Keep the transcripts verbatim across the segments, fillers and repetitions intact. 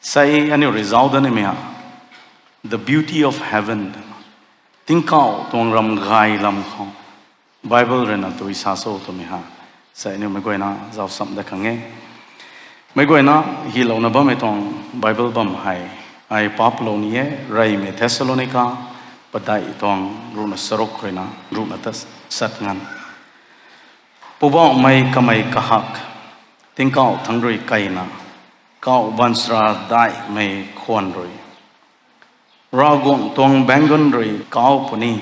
Sei aniu rui zauc dat nimei ha, the beauty of heaven, tingkauh tuang ram gay lam khou Bible ruina tui sa cho twmei ha, sei aniu meic guayna zauc sam dat khang e. Meic guayna hylouna bammei tuang Bible bam hei, ai paplou ni e, reymei Thessalonica padeih tuang ruhna charuk ruina ruhna ta sat nganv. Poubauhmei kamei kahak, tingkauh thangc rui keyna, kauh baanchara daihmei khwan rui, Ravguangc tuang baenggun rui kauc puni.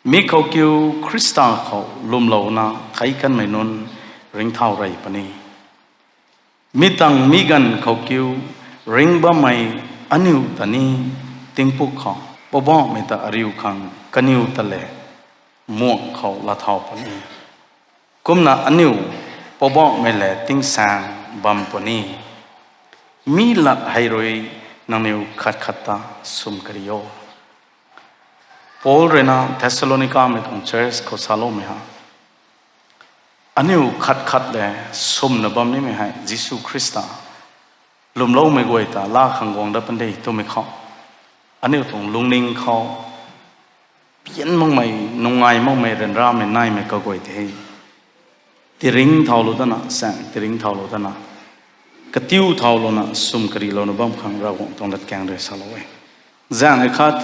Mi khou kiu Khrista khou lwmlouna theic kanmei nunc ringcthau rey puni. Mi tangv mi ganv khou kiu ringc bammei aniu ta ni tingpuk khou Poubauhmei ta ariu khang kaniw ta le muang khou laa thau puni. Kumna aniu Poubauhmei le tingsaeng bam puni. Mi lat hei rui nangniw khat khat ta swm kari o. Paul ruina Thessalonicamei tuang church khou saloumei ha, aniu khat khat le swmna bam nimei hei Jisu Khrista lwmloumei guay ta laa khang guang dat pun de twmei khou, aniu tuang lungning khou pian makmei, nungai makmei, ryanramei naimei kaguay tei hei tiringc thaulou dana, saeng tiringc thaulou dana, katiu thaulouna swm karilouna bam khang Ravguangc tuang latkaeng rui salou e. Zaeng e khat,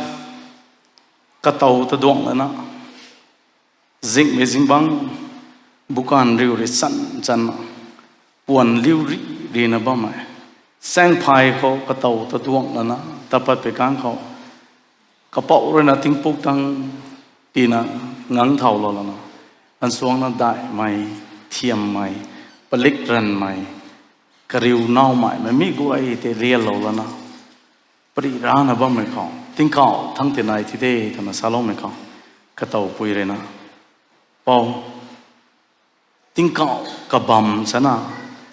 katow ta duangc lana, zingmei zingbangc, bukan riu rui chan channa, puan liu ri rina bammei, saengphay khou katow ta duangc lana, tat pat pei kang khou, kapouc ruina tingpuk tang tina ngang thaulou lana, ansuangna daihmei, thiammei, palik ranmei, kariu nawmei, mei mi guay tei riallou lana, pari rana bammei khou, tingkauh thangc tinai ti de twna saloumei khou, katow pui ruina, Pou, tingkauh kabamv sana,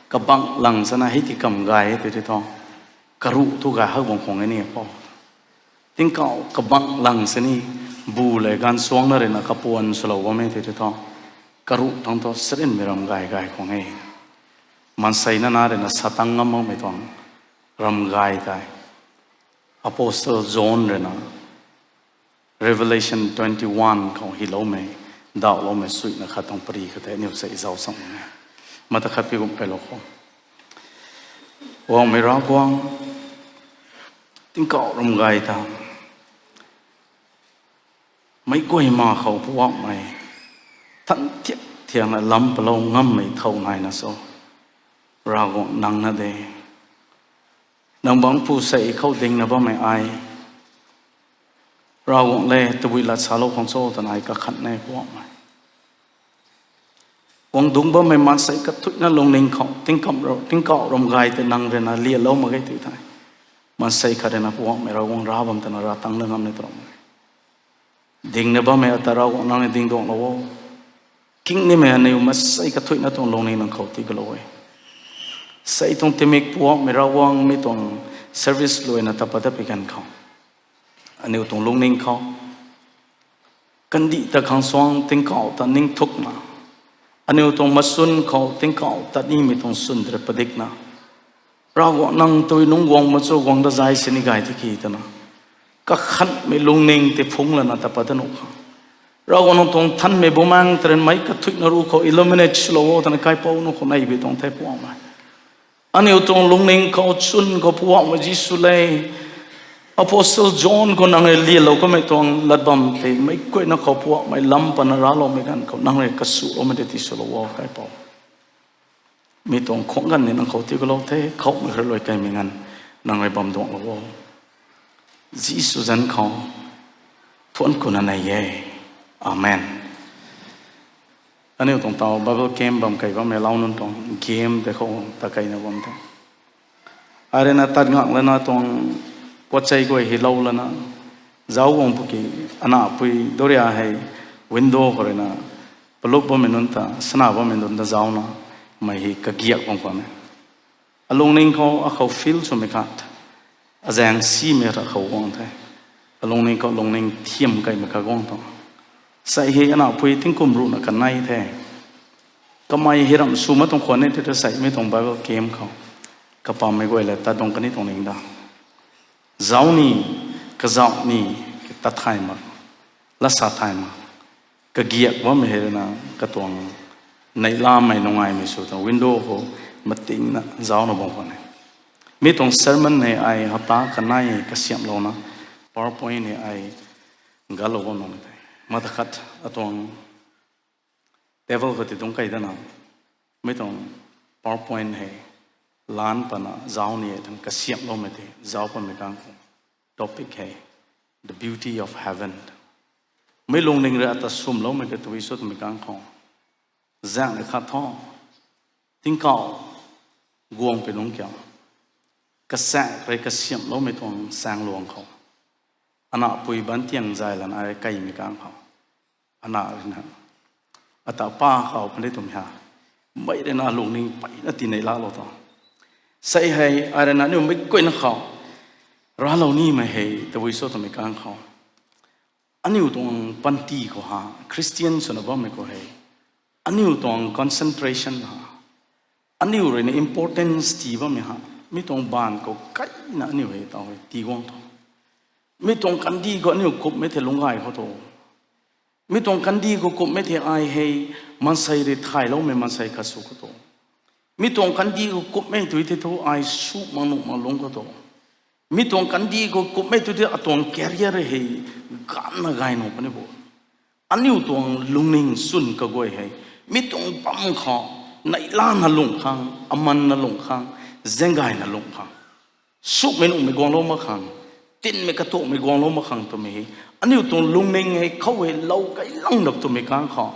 kabangc lang sana hei ti kam gay e tei tei thu, karuh thu gay hak bam khang e ni Pou. Tingkauh kabangc lang sini, bu le gaanv suangcna ruina kapuan swlou bam e tei tei thu, karuh thangc thu sarinmei ram gay gay khang e. Maansei nana ruina sa tang ngam makmei tuang ram gay tei, Apostle John ruina Revelation twenty one khou hyloumei, dauhloumei suina khat tuang pari khat tei aniu sei zauc sam e. Mata khat pi kum paylou khou, Poubauhmei Ravguangc, tingkauh ram gay ta meic guayma khou Poubauhmei, than thiak thiakna lam palou ngammei thow naina cho, Ravguangc nang na de. Nang bangc pu sei khou dingna bammei ai, Ravguangc le tabui lat salou khang cho twna ai kakhan e Poubauhmei. Guang dungc bammei maansei kathuicna lungning khou, tingkauh ram gay tei nang ruina lialou mak ge tei thei, maansei khat ruina Poubauhmei Ravguangc ra bam twna ra tang na ngam ni tw ram e. Dingna bammei ata Ravguangc nang ni ding duanglou o. Kingnimei aniu maansei kathuicna tuang lungning nang khou tii kalou e. Sei tuang timik Poubauhmei Ravguangc mi tuang service luaina tat pat dat pi ganv khou, aniu tuang lungning khou kandih ta khang suang tingkauh ta ningthukna, aniu tuang machun khou tingkauh ta nimei tuang swn tei padikna, Ravguangc nang tei nunc guang ma cho guang da zay sini gay tiki twna, kakhanhmei lungning tei phungc lana tat pat dat nuh khang, Ravguangc nang tuang thanmei bumaengc tei rui meic kathuicna ruc khou illuminate swlou o twna kaipouc nunc khou nei bi tuang the Poubauhmei. Aniu tuang lungning khou chwn khou Poubauhmei Jisu le, Apostle John khou nang rui lialou kamei tuang lat bam tei meic guayna khou Poubauhmei lam pana racloumei ganv khou nang rui kasuloumei tei tiswlou o kaipouc. Mi tuang khwang ganv ni nang khou tii kalou the, khoumei kha rui luai kaimei nganv nang rui bam duanglou o. Jisu zanc khou thuanc kuna nei e. Amen. Aniu tuang taw Bible camp bam kei bammei lau nunc tuang game tei khou ta keina bam the. Ai ruina tat ngak lana tuang puatchei guay hylou lana zauc guang pwki, anapui doria hei window khou ruina palup bammei nunc ta, sana bammei nunc ta zaucna, mei hei kagiak bam khwan e. Alungning khou akhou feel swmei khat, azaeng simei khat akhou guang the. Alungning khou lungning thiam keimei khat guang tuang. Sei hei anapui tingkum ruhna kanei the. Kamei hei ramh sw mak tuang khwan e tei tu sei mi tuang Bible camp khou Kapammei guay le tat dungc kani tuang ning da. Zauc ni, kazauh ni, tat thay mak, lasa thay mak. Kagiak bammei hei rui na, katuang neihlamei nungaimei sw tuang window khou matingna zaucna bam khwan e. Mi tuang sermon hei ai hapta kanei kasiamhlouna, PowerPoint hei ai galou bam nung the. Mata khat atuang table khou ti dungc kei dana, mi tuang PowerPoint hei lan pana zauc ni e thang kasiamhloumei tei zauc panmei kang khou. Topic hei, The Beauty of Heaven. Mi lungning rui ata swmloumei ka twi sw twmei kang khou. Zaeng ni khat thu, tingkauh guang pi nungc kiu, kasaek rui kasiamhloumei tuang saengluang khou, ana pui ban tiang zay lana ai keimei kang khou, ana rui na, ata pa khou puni twmei ha, mei rui na lungning peyna tinei laalou tuang. Sei hei ai rui na aniu mei kuayna khou raclou nimei hei tabui sw twmei kang khou, aniu tuang panty khou ha, Christian swna bammei khou hei, aniu tuang concentration ha, aniu rui na importance tii bammei ha, mi tuang baanv khou kaina aniu hei taw hei tii guang tho. Mi tuang kandih khou aniu kumhmei thei lungc gay khou tho. Mi tuang kandih khou kumhmei thei ai hei maansei rui thayloumei maansei khat sw khou tho. Mi tuang kandih khou kumhmei tui thei thu ai sw mak nuh mak lungc khou tho. Mi tuang kandih khou kumhmei tui thei atuang career hei ganna gay nuh puni bo. Aniu tuang lungning swn kaguay hei, mi tuang bam khou, neihlana lungh khang, amanna lungh khang, zaeng gayna lungh khang, sumei nuhmei guanglou mak khang, tinmei katuakmei guanglou mak khang twmei hei, aniu tuang lungning hei khou hei lou kei lang dap twmei kang khou,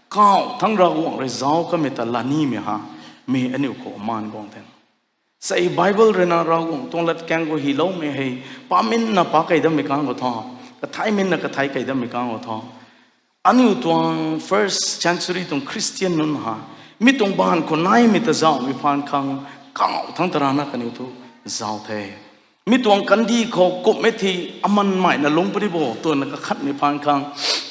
kauh thangc Ravguangc rui zauc kamei ta lanimei ha, mi aniu khou amaan guang the. Sei Bible rui na Ravguangc tuang latkaeng khou hyloumei hei, paminna pa kei dammei kang khou tho, kathaiminna kathai kei dammei kang khou tho, aniu tuang first century tuang Christian nunc ha, mi tuang baanv khou naimei ta zauhmei phaan khang, kauh thangc tarana kaniw thu zauc the. Mi tuang kandih khou kumhmei thei amanmei na lungc puni bo twna kakhatmei phaan khang,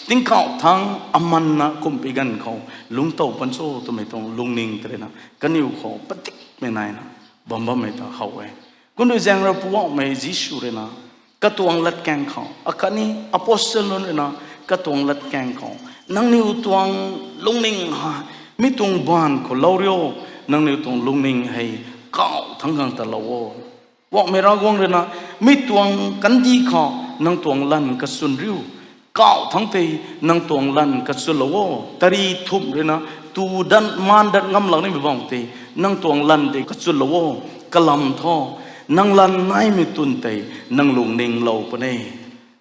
tingkauh thangc amanna kumhpui ganv khou lungc tow pan cho twmei tuang lungning tei rui na kaniw khou padikmei naina bam bammei ta how e. Kumna zaeng rui Poubauhmei Jisu rui na katuang latkaeng khou, akhatni apostle nunc rui na katuang latkaeng khou, nangniw tuang lungning ha, mi tuang baanv khou lou rio, nangniw tuang lungning hei kauh thangc khang ta lou o. Poubauhmei Ravguangc rui na, mi tuang kandih khou nang tuang lanv kachwn riu, kauh thangc tei nang tuang lanv kachwnlou o. Tari thumh rui na, tu dat maan dat ngam lak nimei bam tei nang tuang lanv tei kachwnlou o. Kalam thu, nang lanv naimei twn tei nang lungninglou puni.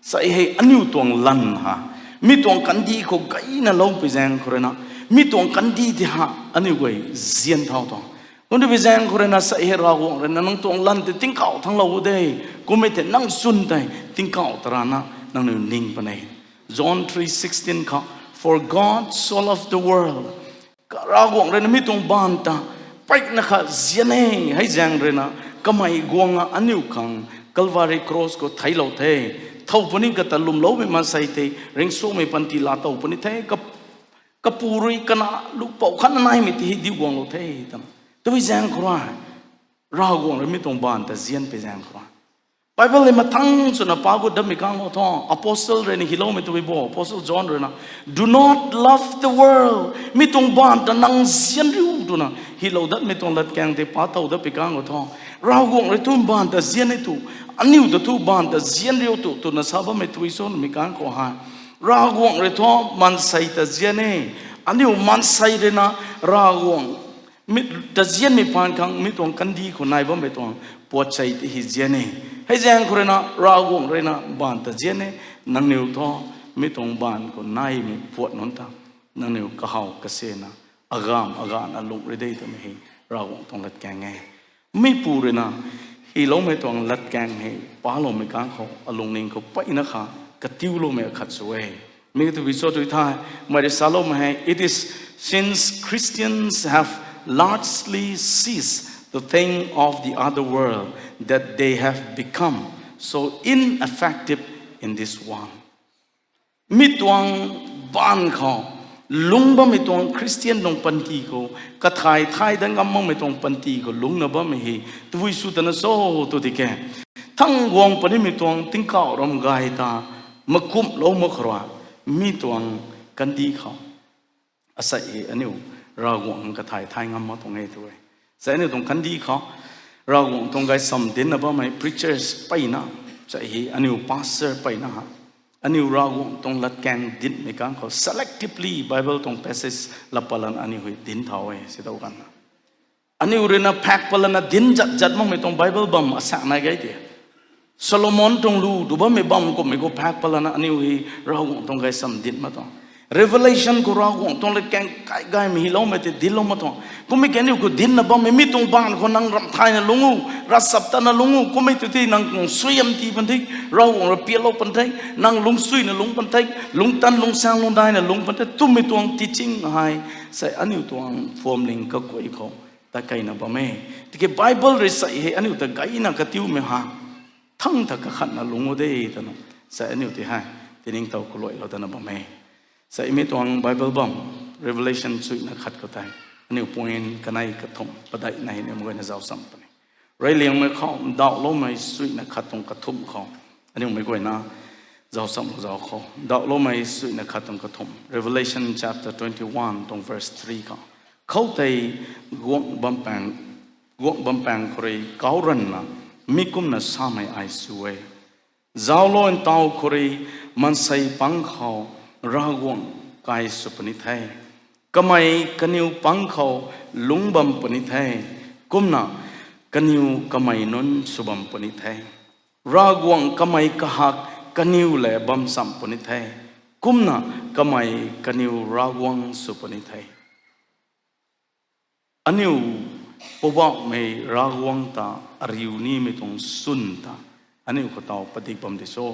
Sei hei aniu tuang lanv ha, mi tuang kandih khou gayna lou pui zaeng khou rui na, mi tuang kandih tei ha aniu guay zian thau tuang. Kumna pui zaeng khou rui na sei hei Ravguangc rui na nang tuang lanv tei tingkauh thangc lou o de. Kummei tei nang chwn tei tingkauh tarana nangniw ning puni. John three sixteen khou, For God so loved the world, Ravguangc rui na mi tuang baanv ta peyna kha zian e, hei zaeng rui na kamei guang a aniu khang Calvary cross khou theiclou the. Thow puni kata lwmloumei maansei tei ringcsuangmei panty laa tow puni the. Ka, kapu rui kana lupouc khatna naimei tei hei diu guanglou the twna. Tabui zaeng khou rui Ravguangc rui mi tuang baanv ta zian pui zaeng khou rui Bible hei mathang swna pa gut dammei kang khou thu, apostle rui na hyloumei tabui bo, apostle John rui na, Do not love the world. Mi tuang baanv ta nang zian riu twna hylou datmei tuang latkaeng tei pa tow dat pui kang khou thu, Ravguangc rui thu baanv ta zian e tu, aniu ta thu baanv ta zian riu tu twna sa bammei tabui sw twmei kang khou hei, Ravguangc rui thu maansei ta zian e, aniu maansei rui na Ravguangc mi ta zianmei phaan khang mi tuang kandih khou nai bammei tuang puat sei tei hei zian e. Hei zaeng khou rui na Ravguangc rui na baanv ta zian e, nangniw thu mi tuang baanv khou naimei puat nunc ta nangniw kahaw kasena, agamv agana lungh ri de twmei hei Ravguangc tuang latkaeng e. Mipu rui na hyloumei tuang latkaeng hei paloumei kang khou alungning khou peyna kha katiuloumei akhat sw e. Mi tabui cho tw thei, mei rui saloumei hei, it is since Christians have largely ceased to think of the other world that they have become so ineffective in this one. Mi tuang baanv khou Lungc bammei tuang Christian tuang panty khou, kathay thay dat ngam makmei tuang panty khou lungcna bammei hei tabui sw tana cho tw tiki, thang guang punimei tuang tingkauh ram gay ta makumhlou mak khou rui, mi tuang kandih khou asei hei aniu Ravguangc kathay thay ngam mak tuang e tw e. Sei aniu tuang kandih khou Ravguangc tuang gaysam dincna bammei preachers peyna, sei hei aniu pastor peyna ha, aniu Ravguangc tuang latkaeng dincmei kang khou selectively Bible tuang passage laa pat lana aniu hei dinc thau e si dau ganna. Aniu ruina phak pat lana dinc zat zat makmei tuang Bible bam asak nai gay ti. Solomon tuang lu du bammei bam kumhmei khou phak pat lana aniu hei Ravguangc tuang gaysam dinc mak tuang. Revelation khou Ravguangc tuang latkaeng kai gaymei hyloumei tei dinclou mak tuang. Kummei ki aniu khou dincna bammei mi tuang baanv khou nang ramh thayna lungc o, ravchap tatna lungc o, kummei tu tei nang tuang suaihiam tii pan the, Ravguangc rui pianlou pan the, nang lungcsuina lungc pan the, lungctan lungcsaeng lungcdaina lungc pan the, twmei tuang teaching hei, sei aniu tuang phuamling kakuay khou ta keyna bam e. Tiki Bible rui sei hei aniu ta gayna katiumei ha, thang ta kakhatna lungc o de twna, sei aniu tei hei tiningtow kaluailou dana bam e. Sei mi tuang Bible bam, Revelation chuina khat khou tei, aniu point kanei kathumh padeihna hei aniu mei guayna zauc cham puni. Reyliangmei khou ndauhloumei chuina khat tuang kathumh khou, aniu mei guayna zauc cham khou zauc khou, ndauhloumei chuina khat tuang kathumh, Revelation chapter twenty-one tuang verse three khou, khoutei guangh bam paeng, guangh bam paeng khou rui kau ranvna mi kumna samei ai sw e: Zauclo, ntaw khou rui maansei pang khou Ravguangc kai sw puni the. Kamei kaniw pang khou lungc bam puni the, kumna kaniw kamei nunc sw bam puni the. Ravguangc kamei kahak kaniw lev bam chamv puni the, kumna kamei kaniw Ravguangc sw puni the. Aniu Poubauhmei Ravguangc ta ariu nimei tuang swn ta aniu khou taw padik bam di cho?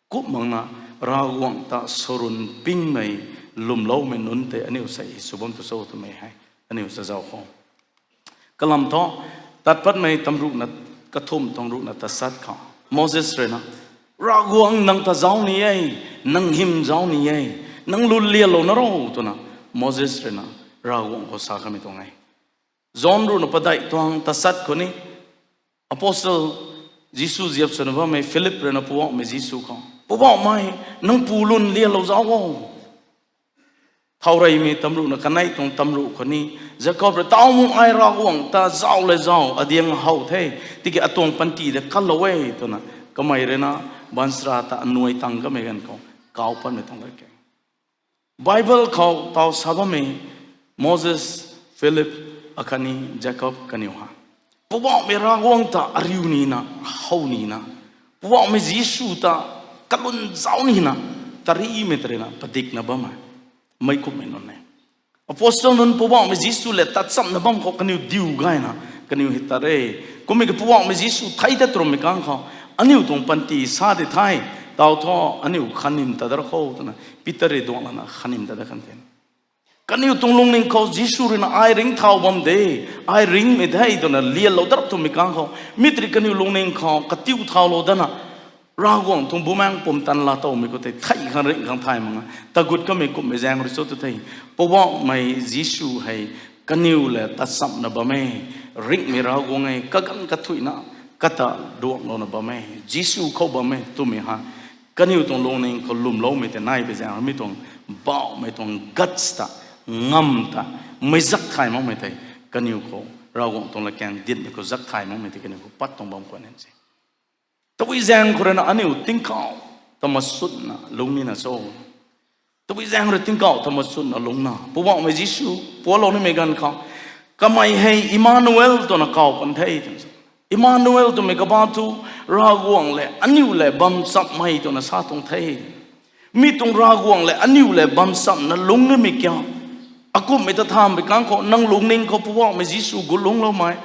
Kumna Ravguangc ta sarun pingmei lwmloumei nunc tei aniu sei sw bam tu cho twmei hei aniu sa zauc khou. Kalam thu, tat patmei tamruhna kathumh tuang ruhna tasat khou, Moses rui na, Ravguangc nang ta zauc ni e, nang hym zauc ni e, nang lun lialou na ro twna, Moses rui na, Ravguangc khou sa kamei tuang e. John ruhna padeih tuang tasat khou ni, Apostle Jisu ziap swna bammei Philip rui na Poubauhmei Jisu khou, Poubauhmei, nang pu lun lialou zauc o. Thaureymei tamruhna kanei tuang tamruh khou ni, Jakob rui, Tau mu, ai Ravguangc ta zauc le zauc, adiang how the, tiki atuang panty de kanlou e, twna kamei rui na baanchara ta anuai tang kamei ganv khou kau patmei tuang lat ke. Bible khou taw sa bammei Moses, Philip, akhatni Jakob kaniw ha, Poubauhmei Ravguangc ta ariu nina, how nina, Poubauhmei Jisu ta kalun zauc nina, tarimei ta rui na padikna bam e. Meic kumhmei nunc e. Apostle nunc Poubauhmei Jisu lev tat chamna bam khou kaniw diu gayna, kaniw hei tat e. Kummei ki Poubauhmei Jisu thei tat twmei kang khou, aniu tuang panty sa di the, tau thu aniu khanym ta dat khou twna Peter rui duang lana khanym ta dat kan the. Kaniw tuang lungning khou Jisu rui na ai ringcthau bam de, ai ringcmei de twna lianlou dat twmei kang khou, mi tei rui kaniw lungning khou katiu thaulou dana, Ravguangc tuang Bumaengh Pumtan laatowmei khou tei thei khang ringc khang thay mak e. Tagut kamei kumhmei zaeng rui cho tu the, Poubauhmei Jisu hei kaniw lev tat chamna bam e, ringcmei Ravguangc e, kaganv kathuicna, kata duanglouna bam e, Jisu khou bam e twmei ha, kaniw tuang lungning khou lwmloumei tei nai pei zaeng rui mi tuang bauhmei tuang guts ta, ngam ta, mei zak thay makmei tei, kaniw khou Ravguangc tuang latkaeng dincmei khou zak thay makmei tei kaniw khou pat tuang bam khwan e se. Tabui zaeng khou rui na aniu tingkauh ta machutna lungc nina cho? Tabui zaeng rui tingkauh ta machutna lungcna, Poubauhmei Jisu pualou nimei ganv khou, kamei hei Emmanuel twna kaw kan the twna sa. Emmanuel twmei kabah thu, Ravguangc lev aniu lev bam chammei twna sa tuang the. Mi tuang Ravguangc lev aniu lev bam chamna lungc nimei kiu? Akumhmei ta thammei kang khou nang lungning khou Poubauhmei Jisu gu lungcloumei,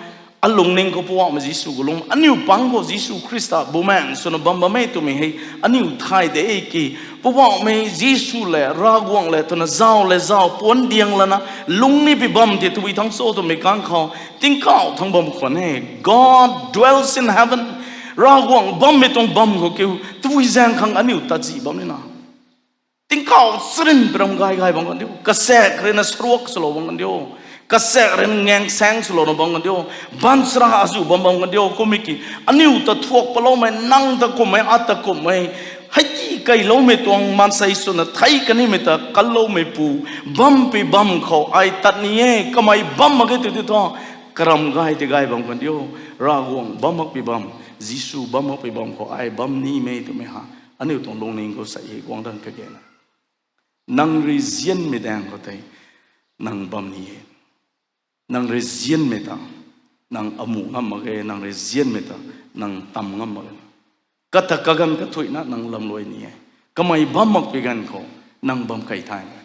alungning khou Poubauhmei Jisu gu lungc, aniu pang khou Jisu Khrista Bumaengh swna bam bam e twmei hei aniu thay de ki, Poubauhmei Jisu lev Ravguangc lev twna zauc lev zauc puan diang lana lungc ni pi bam tei tabui thangc cho twmei kang khou, tingkauh thangc bam khwan e. God dwells in heaven. Ravguangc bammei tuang bam khou kiu tabui zaeng khang aniu tat zih bam nina. Tingkauh charynpui ram gay gay bam kan diu. Kasaek rui na saruak swlou bam kan diu. Kasaek rui na ngaengsaeng swlouna bam kan diu. Baanchara azuh bam bam kan diu. Kummei ki aniu ta thuak paloumei, nang ta kumhmei, ata kumhmei, hei ti keyloumei tuang maansei swna thei kanimei ta kanloumeipu bampui bam khou ai tat ni e. Kamei bam mak ge tw di thu, karam gay ti gay bam kan diu. Ravguangc bam makpui bam, Jisu bam makpui bam khou ai bam nimei twmei ha aniu tuang lungning khou sa e guang dang kage na. Nang rui nzianmei daeng khou tei nang bam ni e. Nang rui nzianmei ta nang amuh ngam mak ge, nang rui nzianmei ta nang tam ngam mak ge. Kata kaganv kathuicna nang lamluai ni e. Kamei bam makpui ganv khou nang bam key thay e.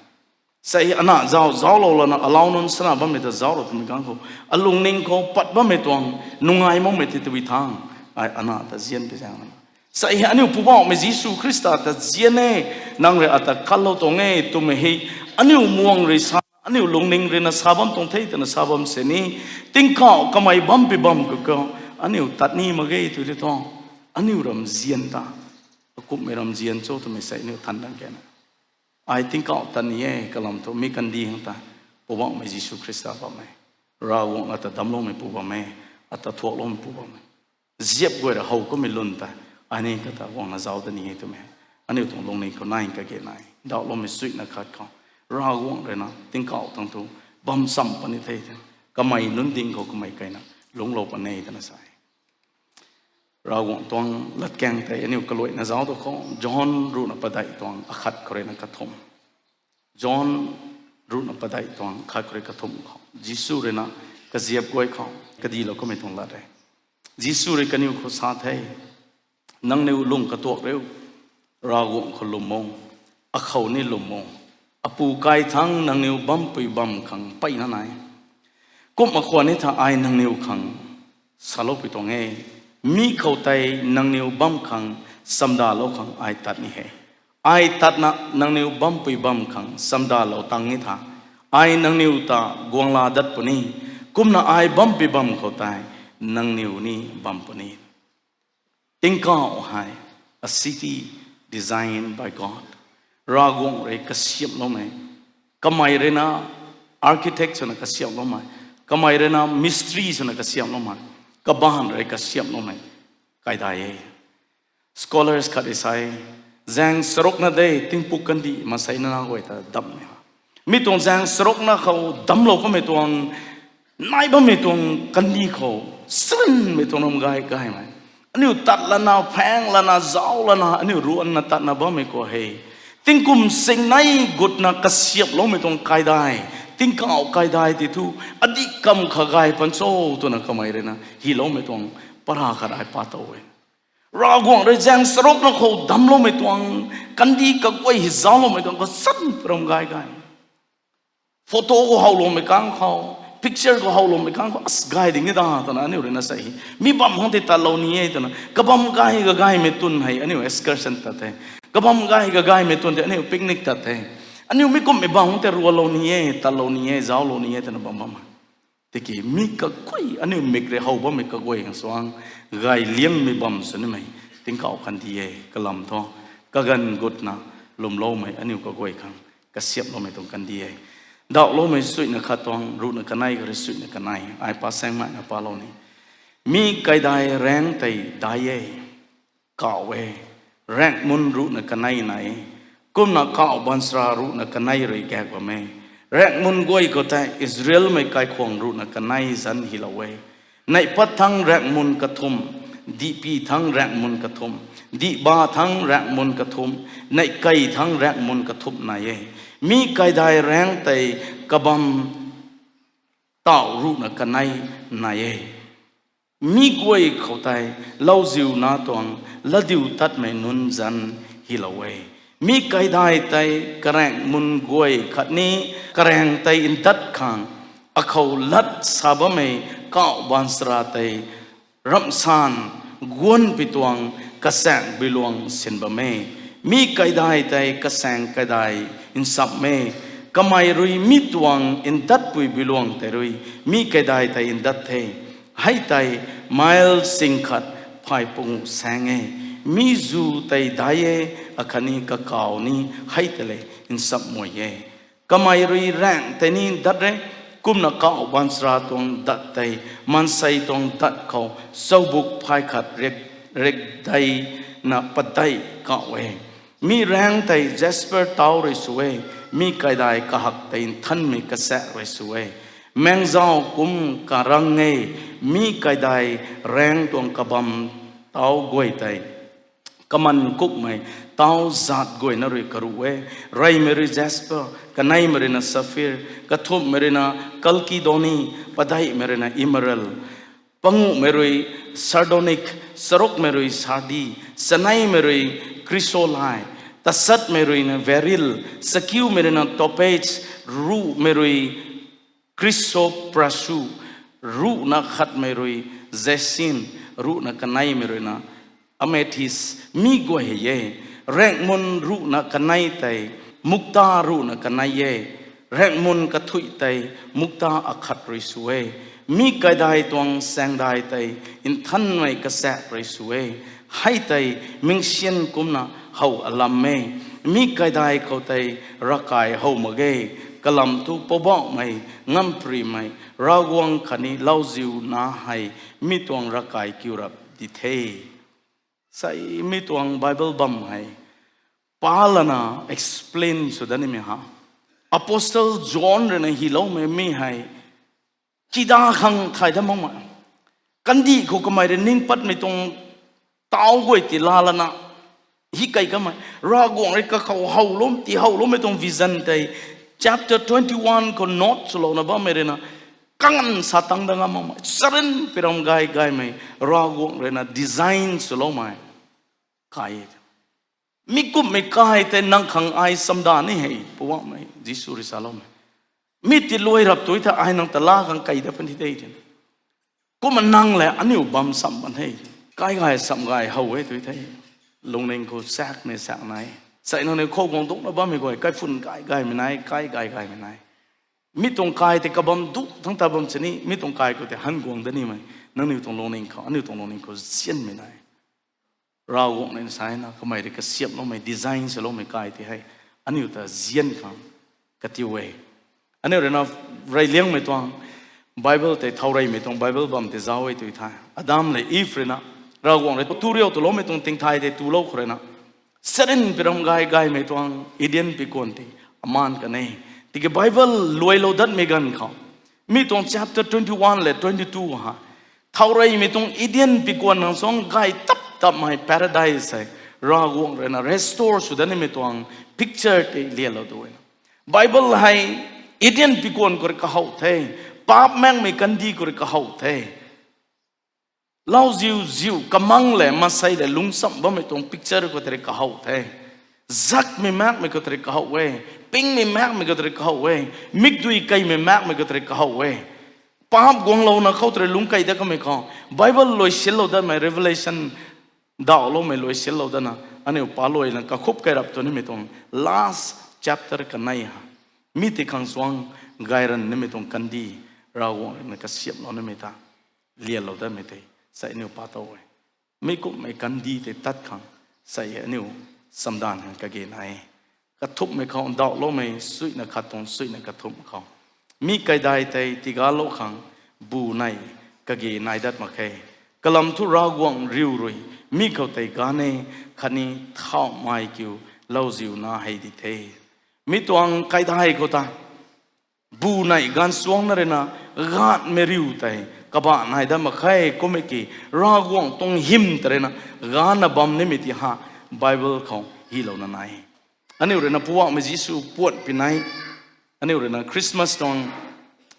Sa e ana zau, zauclou lana alau nunc sana bammei ta zauclou twmei ganv khou, alungning khou pat bammei tuang nungai makmei tei tabui thang, ai ana ta nzian pi zaeng lana. Sa e aniu Poubauhmei Jisu Khrista ta nzian e, nang rui ata kanlou tuang e twmei hei, aniu muang rui sa, aniu lungning rui na sa bam tuang the twna sa bam sini, tingkauh kamei bampui bam khou khou aniu tat ni mak ge tw di thu, aniu ramzian ta, akumhmei ramzian cho twmei sa aniu than dang kena. Ai tingkauh tat ni e kalam thu mi kandih hang ta Poubauhmei Jisu Khrista bam e. Ravguangc ata damcloumeipu bam e, ata thuakcloumeipu bam e. Ziap guay rui how kummei lun ta, ai ni kata guangna zauc ta ni e twmei, aniu tuang lungning khou nai kage nai. Ndauhloumei suina khat khou, Ravguangc rui na tingkauh thangc thu bam cham puni the the. Kamei nunc ding khou kamei keyna lungclou puni e twna sa e. Ravguangc tuang latkaeng tei aniu kaluaina zauc tu khou, John ruhna padeih tuang akhat khou rui na kathumh. John ruhna padeih tuang khat khou rui kathumh khou Jisu rui na kaziap guay khou kadilou kamei tuang lat e. Jisu rui kaniw khou sa the, nangniw lung katuak riu, Ravguangc khou lwm o, akhou ni lwm o. Apu kai thangc nangniw bampui bam khang mpeyna nai. Kumna khwan ni tha ai nangniw khang saloupui tuang e. Mi khou tei nangniw bam khang chamdalou khang ai tat ni he. Ai tatna nangniw bampui bam khang chamdalou tang ni tha, ai nangniw ta guangla dat puni. Kumna ai bampui bam khou tei nangniw ni bam puni. Tingkauh hei a city designed by God. Ravguangc rui kasiamhloumei. Kamei rui na architect swna kasiamhloumei. Kamei rui na mistri swna kasiamhloumei. Kabaanv rui kasiamhloumei kaidai e. Scholars khat rui sa e, zaeng charukna de tingpuk kandih maansei nana guay ta damh ni ha. Mi tuang zaeng charukna khou damclou kummei tuang, nai bammei tuang kandih khou, charynmei tuang ram gay gaymei, aniu tat lana, phaeng lana, zauc lana, aniu ruanna tatna bammei khou he, tingkum singnei gutna kasiamhloumei tuang kaidai, tingkauh kaidai ti thu, adih kam kha gay pan cho twna kamei rui na hyloumei tuang para khat ai pa tow e. Ravguangc rui zaeng charukna khou damcloumei tuang, kandih kaguay hei zaucloumei kang khou charynpui ram gay gay. Photo khou howloumei kang khou, picture khou howloumei kang khou, as gay ding e da twna aniu rui na sa e. Mi bam khang tei tatlou ni e twna, kabam gay kagaymei twn hei aniu excursion tat the. Kabam gay kagaymei twn tei aniu picnic tat the. Aniu mi kumhmei bam khang tei rualou ni e, tatlou ni e, zauclou ni e twna bam bam e. Tiki mi kaguay, aniu mik rui how bammei kaguay khang suang, gay liangmei bam sw nimei, tingkauh kandih e, kalam thu, kaganv gutna lwmloumei aniu kaguay khang kasiamhloumei tuang kandih e. Ndauhloumei suina khat tuang, ruhna kanei khou rui suina kanei, ai pa saengmaina palou ni. Mi kaidai raengc tei dai e, kauh e, raengc mun ruhna kanei nai e. Kumna kauh baanchara ruhna kanei rui gaek bam e. Raengc mun guay khou tei Israelmei kaikhwang ruhna kanei zanc hylou e. Neih pat thangc raengc mun kathumh, dihpy thangc raengc mun kathumh, dihba thangc raengc mun kathumh, neih key thangc raengc mun kathumh nai e. Mi kaidai raengc tei kabam tauh ruhna kanei nai e. Mi guay khou tei lauziu na tuang latdiutatmei nunc zanc hylou e. Mi kaidai tei karaengc mun guay khatni karaeng tei ndat khang, akhou lat sa bammei kauh baanchara tei ramhsan guanpui tuang kasaeng biluang sin bam e. Mi kaidai tei kasaeng kaidai nchamh e. Kamei rui mi tuang ndatpui biluang tei rui mi kaidai tei ndat the. Hei tei mile sing khat phay pungu saeng e. Mi zu tei dai e, akhatni kakau ni hei tei le nsamhmei e. Kamei rui raengc tei ni dat re, kumna kauh baanchara tuang dat tei maansei tuang dat khou chaubuk phay khat riak, riakdeina padeih kauh e. Mi raengc tei jasper tauc rui sw e, mi kaidai kahak tei nthanmei kasaek rui sw e. Maengzauh kum karang e, mi kaidai raengc tuang kabam tauc guay tei kaman kukmei tauc zaat guayna rui karuh e. Reymei rui jasper, kaneimei rui na sapphire, kathumhmei rui na chalcedony, padeihmei rui na emerald, panguhmei rui sardonyx, charukmei rui sardi, chaneimei rui chrysolite, tasatmei rui na beryl, sakiumei rui na topaz, ruhmei rui chrysoprasus, ruhna khatmei rui jacinth, ruhna kaneimei rui na amethyst, mi guay hei e. Raengcmun ruhna kanei tei mukta ruhna kanei e. Raengcmun kathuih tei mukta akhat rui sw e. Mi kaidai tuang saengdai tei nthanmei kasaek rui sw e. Hei tei mingsian kumna how alam e. Mi kaidai khou tei ravkai how mak ge. Kalam thu Poubauhmei, Ngamparymei Ravguangc khatni Lauziu Nac hei mi tuang ravkai kiu rap di the. Sai mi tuang Bible bam hei pa lana explain sw dat nimei ha. Apostle John rui na hyloumei mi hei kida khang thay dat makmei, kandih khou kamei rui ning patmei tuang tauc guay ti laa lana hi kei kamei, Ravguangc rui kakhou howlou, tihowloumei tuang vision tei chapter twenty-one khou note swlouna bammei rui na kanganv sa tang dat ngam makmei, charynpiram gay gaymei, Ravguangc rui na design swloumei kai e. Mi kumhmei kai tei nang khang ai chamdan ni hei Poubauhmei Jisu rui saloumei, mi tiluai rap tu thei ai nang ta laa khang kei dat puni de twna. Kumna nang le aniu bam cham bam the. Kai gay cham gay how e tu thei, lungning khou saekmei saek nai, sai nangniw khou guang dukna bammei guay, kaiphun kai gaymei nai, kai gay gaymei nai. Mi tuang kai tei kabam duc thangc ta bam sini, mi tuang kai khou tei han guang dat nimei, nangniw tuang lungning khou, aniu tuang lungning khou nzianmei nai. Ravguangc rui na sai na kamei rui kasiamhloumei, design swloumei kai tei hei aniu ta nzian khang katiu e. Aniu rui na reyliangmei tuang Bible tei thaureymei tuang Bible bam tei zauc e tu thei, Adam le Eve rui na Ravguangc rui tu riu twloumei tuang tingthay tei tulou khou rui na, charynpiram gay gaymei tuang Eden pikuan tei amaan kan e. Tiki Bible luailou datmei ganv khou, mi tuang chapter twenty-one le twenty-two ha, thaureymei tuang Eden pikuan nang suang gay tap tapmei paradise hei Ravguangc rui na restore sw dat nimei tuang picture tei lianlou tu e. Bible hei Eden pikuan khou rui kahow the, paap maekmei kandih khou rui kahow the. Lauziu ziu kamang le maansei le lungcham bammei tuang picture khou tei rui kahow the. Zakmei maekmei khou tei rui kahow e, pingmei maekmei khou tei rui kahow e, mikdui keymei maekmei khou tei rui kahow e. Paap guanglouna khou tei rui lungc key dat kamei khou, Bible luaisinlou datmei Revelation dauhloumei luaisinlou datna, aniu paluaina kakhup key rap tu nimei tuang last chapter kanei ha, mi tei khang suang gayran nimei tuang kandih, Ravguangc rui na kasiamhlou nimei ta lianlou datmei tei sai aniu pa tow e. Mi kumhmei kandih tei tat khang sai aniu chamdan khang kage nai e. Kathumhmei khou ndauhloumei suina khat tuang suina kathumh khou, mi kaidai tei tigalou khang bu nei kage nai dat mak khe. Kalam thu Ravguangc riu rui mi khou tei ganv e, khatni thauhmei kiu lauziu na hei di the. Mi tuang kaidai khou ta bu nei gaanv suangcna rui na, gaanhmei riu tei kabah nai dat mak khe. Kummei ki, Ravguangc tuang hym ta rui na gaanvna bam nimei ti ha, Bible khou hylouna nai. Aniu rui na Poubauhmei Jisu puat pi nai, aniu rui na Christmas tuang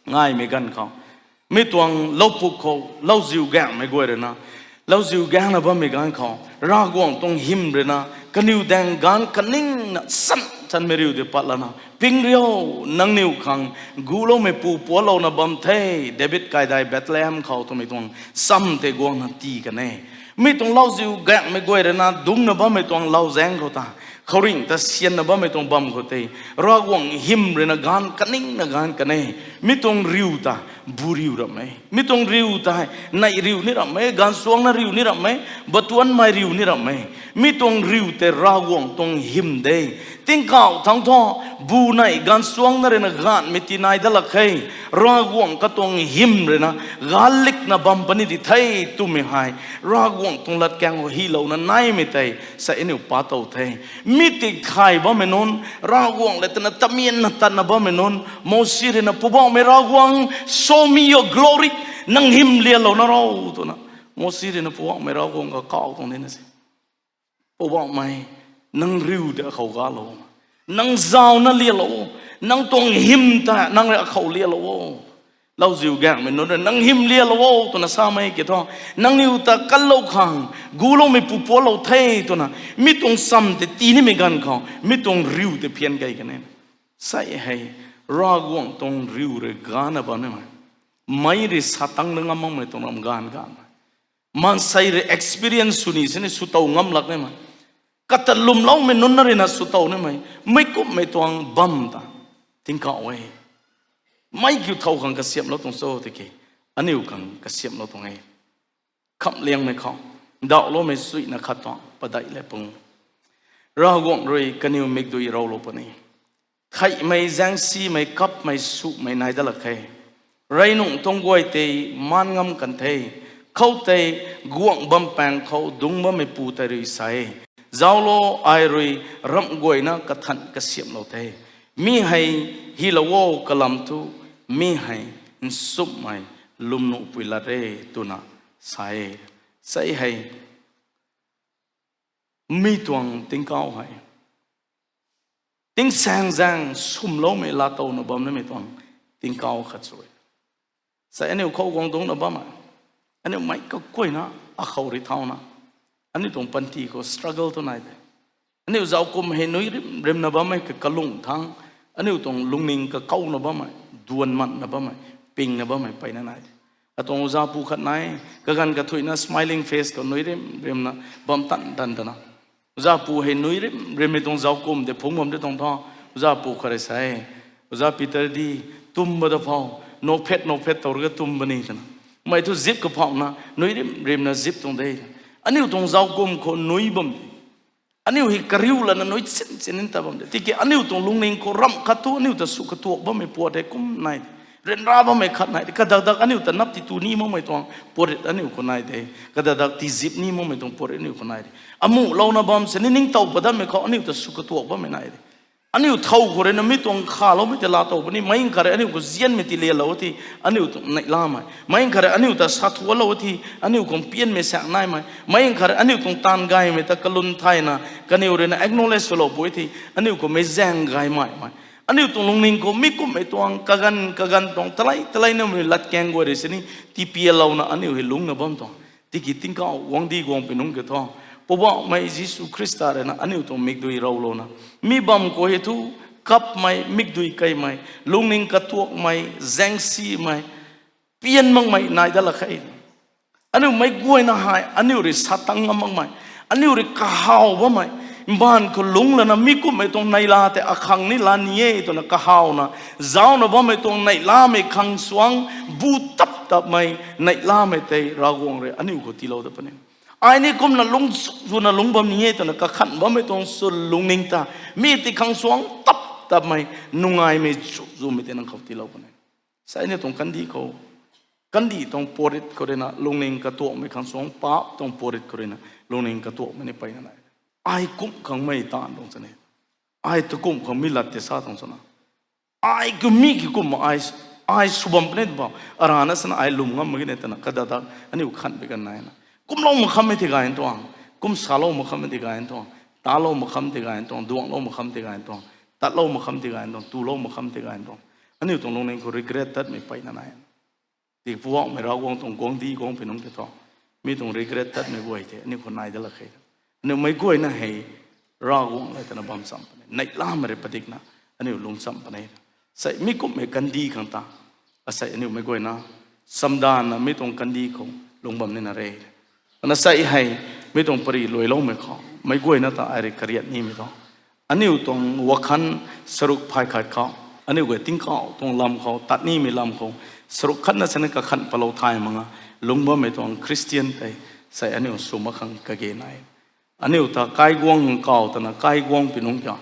ngaimei ganv khou, mi tuang loupuk khou lauziu gaenghmei guay rui na, lauziu gaenghna bammei ganv khou Ravguangc tuang hym rui na kaniw daeng gaanv kaningna san sanmei riu tei pat lana, ping riu, nangniw khang guloumeipu pualouna bam the, David kaidai Bethlehem khou twmei tuang cham tei guangna tii kan e. Mi tuang lauziu gaenghmei guay rui na dungcna bammei tuang lauzaeng khou ta, khouringh ta syanna bammei tuang bam khou tei, Ravguangc hym rui na gaanv kaningna gaanv kan e. Mi tuang riu ta bu riu ramh e. Mi tuang riu tei, neih riu ni ramh e, gaanvsuangcna riu ni ramh e, batuanmei riu ni ramh e. Mi tuang riu tei Ravguangc tuang hym de. Tingkauh thangc thu, bu neih gaanvsuangcna rui na gaanhmei ti nai dat lak khe. Ravguangc katuang hym rui na, gaanvlikna bam puni di the twmei hei, Ravguangc tuang latkaeng khou hylouna naimei tei, sa aniu pa tow the. Mi tei thay bammei nunc, Ravguangc le twna tamianna tatna bammei nunc, Mosi rui na Poubauhmei Ravguangc, show me your glory, nang hym lialouna ro, twna. Mosi rui na Poubauhmei Ravguangc kakauh tuang di na se. Poubauhmei, nang riu tei akhou galou. Nang zauna lialou. Nang tuang hym ta nang rui akhou lialou o. Lauziu gaengmei nunc rui nang hym lialou o twna samei ki thu, nangniw ta kanlou khang, guloumei pu pualou the twna, mi tuang cham tei tii nimei ganv khou, mi tuang riu tei phian key kan e. Sa hei, Ravguangc tuang riu rui gaanvna bam nimei. Mei rui satang na ngam makmei tuang ram gaanv gaanv. Maansei rui experience sw ni sini swtow ngam lak nimei. Kata lwmloumei nunc na rui na swtow nimei. Meic kumhmei tuang bam ta tingkauh e. Mei kiu thow khang kasiamhlou tuang cho tiki, aniu khang kasiamhlou tuang e. Khamhliangmei khou, ndauhloumei chuihna khat tuang padeih le pung. Ravguangc rui kaniw mikdui rowlou puni. Theihmei, zaengsimei, kapmei, sumei nai dat lak khe. Rey nungc tuang guay tei maan ngam kan the. Khoutei guangc bampaeng khou dungc bammeipu tei rui sa e, Zauclo, ai rui ramh guayna kathan kasiamhlou the. Mi hei hylou o kalam thu, mi hei nchumhmei lwmnuhpui lat e, twna sa e. Sa hei mi tuang tingkauh hei tingsaengzaeng sumloumei laatowna bam nimei tuang tingkauh khat chu e. Sa aniu khou guang dungcna bam e. Aniu meic kakuayna akhou rui thauna, aniu tuang panty khou struggle tu nai de. Aniu zauc kum hei nui rimh rimhna bammei kakalung thangc, aniu tuang lungning kakouna bammei, duan manna bammei, pingna bammei peyna nai de. Atuang uza pu khat nai, kaganv kathuicna smiling face khou nui rimh rimhna bam tan tan tana, uza pu hei nui rimh rimhmei tuang zauc kum tei phungc bam de tuang thu, uza pu khat rui sa e, Uza Peter di, tumba da phou, nophet nophet tow rui ka tumba ni twna, mei thu zip kaphouna nui rimh rimhna zip tuang de. Aniu tuang zauc kum khou nui bam de. Aniu hei kariu lana nui chin chin ta bam de. Tiki aniu tuang lungning khou ramh khat thu aniu ta sw katuak bammei puat hei kum nai de. Ryanra bammei khat nai de. Kadak dak aniu ta nap ti tu ni makmei tuang puat rit aniu khou nai de. Kadak dak tizip ni makmei tuang puat rit aniu khou nai de. Amuhlouna bam sini ningtow padatmei khou aniu ta sw katuak bammei nai de. Aniu thow khou rui na mi tuang khaloumei tei laatow puni, meic khat rui aniu khou zianmei ti lialou ti, aniu tuang neihlamei. Meic khat rui aniu ta sathualou ti, aniu khou pianmei saek naimei. Meic khat rui aniu tuang taanv gaymei ta kalum thayna, kaniw rui na acknowledge swlou pui ti, aniu khou meic zaeng gaymei mei. Aniu tuang lungning khou mi kumhmei tuang, kaganv kaganv tuang, talei talei namei latkaeng guay rui sini, tipialouna aniu hei lungcna bam tuang. Tiki tingkauh guangcdic guang pui nungc kiu thu, Poubauhmei Jisu Khrista rui na aniu tuang mikdui rowlouna, mi bam khou hei thu, kapmei, mikdui keymei, lungning katuakmei, zaengsimei, pian makmei nai dat lak khe. Aniu meic guayna hei aniu rui satang ngam makmei, aniu rui kahaw bammei, mbaanv khou lungc lana mi kumhmei tuang neihla tei akhang ni la ni e twna kahawna, zaucna bammei tuang neihlamei khang suangc bu tap tapmei neihlamei tei Ravguangc rui aniu khou tiilou dat puni. Ai ni kumna lungc chuk zuna lungc bam ni e twna kakhan bammei tuang chwn lungning ta, mi ti khang suangc tap tapmei, nungaimei chuk zumei tei nang khou tiilou puni. Sa aniu tuang kandih khou, kandih tuang puat rit khou rui na lungning katuakmei khang suangc paap tuang puat rit khou rui na lungning katuakmei ni peyna nai. Ai kum khang mei taanv tuang chani, ai tu kum khang mi lat tei sa tuang chana, ai kiu mi kiu kumna ai, ai sw bam puni tw bam, arana sana ai lwm ngam mak ge ne twna kadak dak aniu khan pi kan naina, kumlou mak kham e ti gay tuang, kum salou mak kham e ti gay tuang, talou mak kham ti gay tuang, duanglou mak kham ti gay tuang, tatlou mak kham ti gay tuang, tulou mak kham ti gay tuang, aniu tuang lungning khou regret tatmei peyna nai. Tiki Poubauhmei Ravguangc tuang guangcdic guang pui nungc kiu thu, mi tuang regret tatmei guay tei aniu khou nai dat lak khe. Aniu meic guayna hei Ravguangc le twna bam cham puni, neihlamei rui padikna aniu lungc cham puni. Sa mi kumhmei kandih khang ta, asei aniu meic guayna chamdanvna mi tuang kandih khou lungc bam nina re. Kana sa hei, mi tuang pary luailoumei khou meic guayna ta ai rui kariat nimei thu, aniu tuang wakhan saruk phay khat khou, aniu guay tingkauh tuang lam khou, tat nimei lam khou, Saruk khatna sini kakhan palou thay mak nga, lungc bammei tuang Christian tei, sei aniu sw mak khang kage nai. Aniu ta kaiguang kau tana kaiguang pi nungc kiu,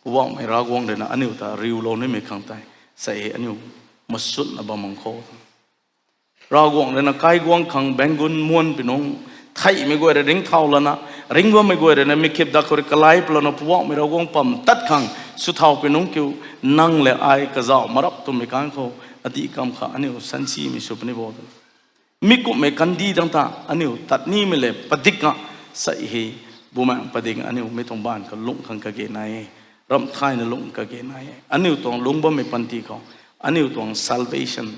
Poubauhmei Ravguangc rui na aniu ta riulou nimei khang tei, sei aniu masutna bam mang kho. Ravguangc rui na kaiguang khang baenggun muan pi nungc, theihmei guay rui ringcthau lana, ringc bammei guay rui na mikhip dak khou rui kalai palouna Poubauhmei Ravguangc pam tat khang sw thau pi nungc kiu, nang le ai kazauh marap twmei kan khou, adih kam kha aniu sansimei sw puni bo. Mi kumhmei kandih tang ta aniu tat nimei le padik a, sei hei, bumaengh padik aniu mi tuang baanv khou lungc khang kage nai e, ramh thayna lungc kage nai e. Aniu tuang lungc bammei panty khou, aniu tuang salvation,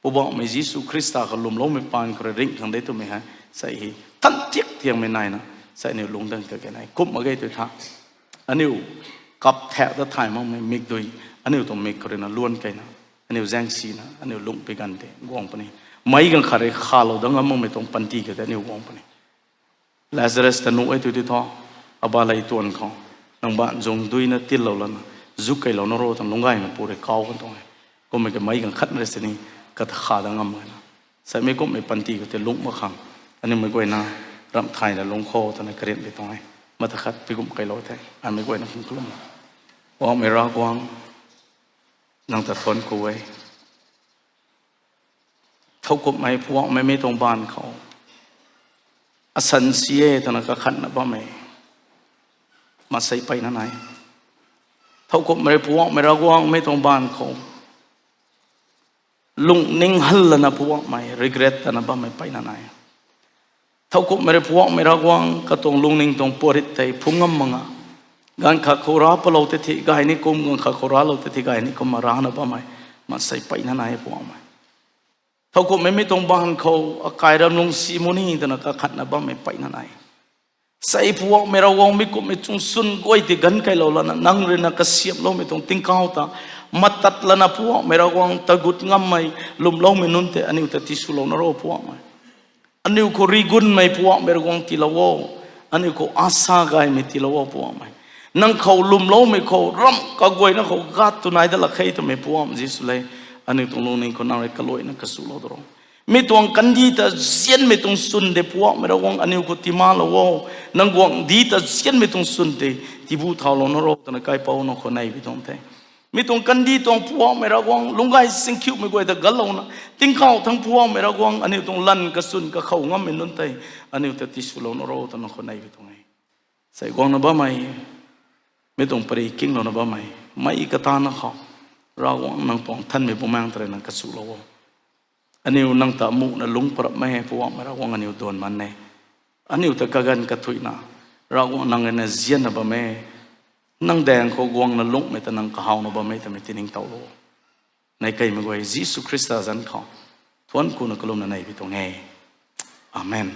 Poubauhmei Jisu Khrista khou lwmloumei paan khou rui ringh khang de twmei hei, sei hei, tan thiak thiangmei naina, sei aniu lungc dang kage nai. Kumh mak ge tw tha, aniu kap thaek ta thay makmei mikdui, aniu tuang mik khou rui na luan keyna, aniu zaeng sina, aniu lungh pi ganv tei guang puni. Meic ganv khat rui khalou dang ngam makmei tuang panty khou tei aniu guang puni. Lazarus ta nuh e tw ti thu, abalei tuan khou, nang baanc zung duina tillou lana, zuk keylou na ro tuang lungc gaymei pu rui kau kan tuang e. Kummei kamei ganv khat rui sini, kata kha dang ngam mak na. Sei mi kumhmei panty khou tei lungc mak khang, aniu mei guayna, ramh thayna lungc kho twna karian di tuang e. Mata khat pi kumh keylou the, amei guayna khang kalum. Poubauhmei Ravguangc, nang ta thuanc ku e. Thowkumhmei Poubauhmei mi tuang baanv khou, asan si e twna kakhanna bammei, maansei peyna nai. Thowkumhmei rui Poubauhmei Ravguangc mi tuang baanv khou, lungning hal lana Poubauhmei regret twna bammei peyna nai. Thowkumhmei rui Poubauhmei Ravguangc katuang lungning tuang puarit tei phungc ngam mak nga, ganv khat khou rav palou tei thi gay ni kum, ganv khat khou ravlou tei thi gay ni kumna ravna bammei, maansei peyna nai Poubauhmei. Thowkumhmei mi tuang baanv khou, akai ram lungsi mu ni twna kakhanna bammei peyna nai. Sei Poubauhmei Ravguangc mi kumhmei chung swn guay tei ganv keylou lana, nang rui na kasiamhloumei tuang tingkauh ta, matat lana Poubauhmei Ravguangc tagut ngammei, lwmloumei nunc tei aniu ta tiswlouna ro Poubauhmei. Aniu khou rigunmei Poubauhmei Ravguangc tiilou o, aniu khou asa gaymei tiilou o Poubauhmei. Nang khou lwmloumei khou, ramh kaguayna khou gat tu nai dat lak khe twmei Poubauhmei Jisu le, aniu tuang lungning khou nang rui kaluaina kasulou da ro. Mi tuang kandih ta zianmei tuang swn tei Poubauhmei Ravguangc aniu khou tiimalou o, nang guangcdic ta zianmei tuang swn tei tiibu thaulouna ro twna kaipouc nang khou nei bi tuang the. Mi tuang kandih tuang Poubauhmei Ravguangc, lungc gay singkhiumei guay ta ganlouna, tingkauh thangc Poubauhmei Ravguangc aniu tuang lanv kaswn kakhou ngammei nunc tei, aniu ta tiswlouna ro twna nang khou nei bi tuang e. Sei guangna bammei, mi tuang pary kinglouna bammei, mei katana khou, Ravguangc nang tuang nthanmei Bumaengh ta rui nang kasulou o. Aniu nang ta muhna lungc parapmei Poubauhmei Ravguangc aniu duan man e. Aniu ta kaganv kathuicna, Ravguangc nang rui na zianna bam e. Nang daeng khou guangna lungcmei ta nang kahawna bam e twmei tiningtowlou. Nei keymei guay Jisu Khrista zanc khou, thuanc kuna kalumna nei bi tuang e. Amen.